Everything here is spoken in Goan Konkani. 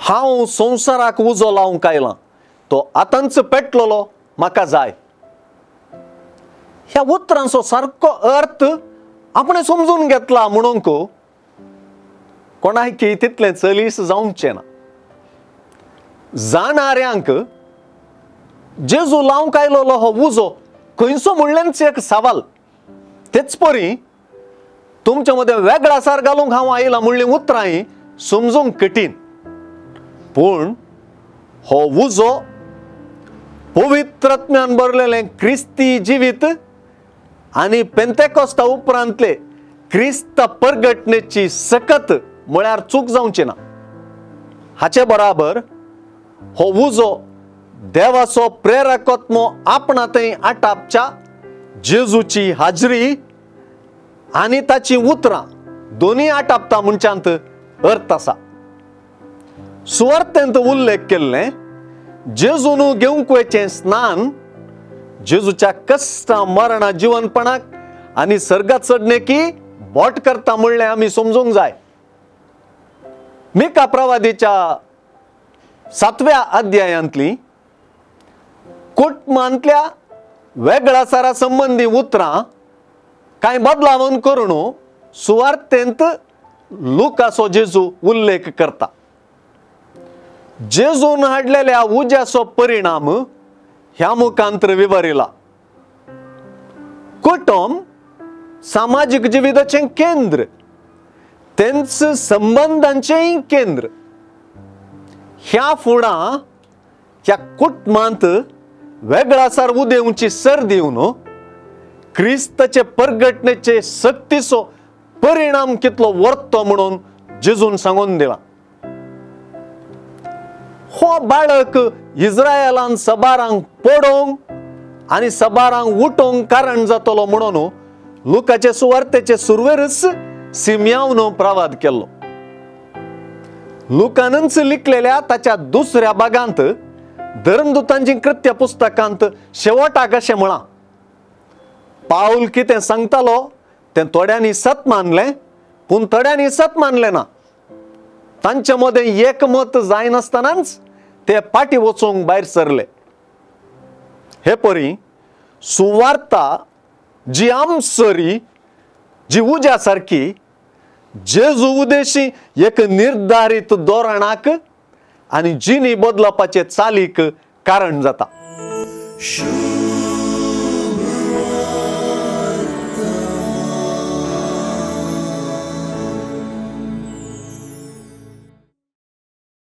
हांव संवसाराक उजो लावंक आयलां, तो आतांच पेटलेलो म्हाका जाय. ह्या उतरांचो सारको अर्थ आपणें समजून घेतला म्हणूंक कोणायकी तितलें चलीस जावचें ना. जाणाऱ्यांक जेजू लावंक आयलोलो हो उजो खंयचो म्हणलेंच एक सवाल. तेच परी तुमच्या मदें वेगळासार घालूंक हांव आयलां म्हणलीं उतरां समजूंक कठीण. पूण हो उजो पवित्रत्म्यान भरलेलें क्रिस्ती जिवीत आनी पेंतेकोस्ता उपरांतले क्रिस्त परगटणेची सकत म्हळ्यार चूक जावची ना. हाचे बराबर हो उजो देवाचो प्रेरकत्मो आपणा थंय आटापच्या जेजूची हाजरी आनी ताची उतरां दोनूय आटापता म्हणच्यांत अर्थ आसा. सुवार्तेंत उल्लेख केल्लें जेजून घेवंक वयचें स्नान जेजूच्या कश्टां मरणा जिवनपणाक आनी सर्गात चडणे की बोट करता म्हणलें आमी समजूंक जाय. मिका प्रवादीच्या 7व्या अध्यायांतली कुटुंबांतल्या वेगळासारा संबंदी उतरां कांय बदलावन करून सुवार्तेंत लुकाचो जेजू उल्लेख करता. जेजून हाडलेल्या उज्याचो परिणाम ह्या मुखांतर विवरिला. कुटुंब सामाजीक जिविताचें केंद्र, तेंच संबंदांचेंय केंद्र. ह्या फुडां ह्या कुटुंबांत वेगळासार उदेवची सर दिवन क्रिस्ताचे परगटणेचे सक्तीचो परिणाम कितलो वर्तो म्हणून जेजून सांगून दिला. हो बाळक इस्रायलान सबारांक पडोवंक आनी सबारांक उठोवंक कारण जातलो म्हणून लुकाचे सुवार्तेचे सुरवेरच सिम्यावन प्रवाद केल्लो. लुकानच लिखलेल्या ताच्या दुसऱ्या भागांत धर्मदूतांची कृत्य पुस्तकांत शेवटाक अशें म्हळां, पावल कितें सांगतालो तें थोड्यांनी सत मानलें पूण थोड्यांनी सत मानलें ना. तांचे मदें एकमत जायनासतनाच ते पाटी वचूंक भायर सरले. हे परी सुवार्ता जी आमसरी जी उज्या सारकी जेजू उदेशी एक निर्धारीत धोरणाक आनी जिणी बदलपाचे चालीक कारण जाता.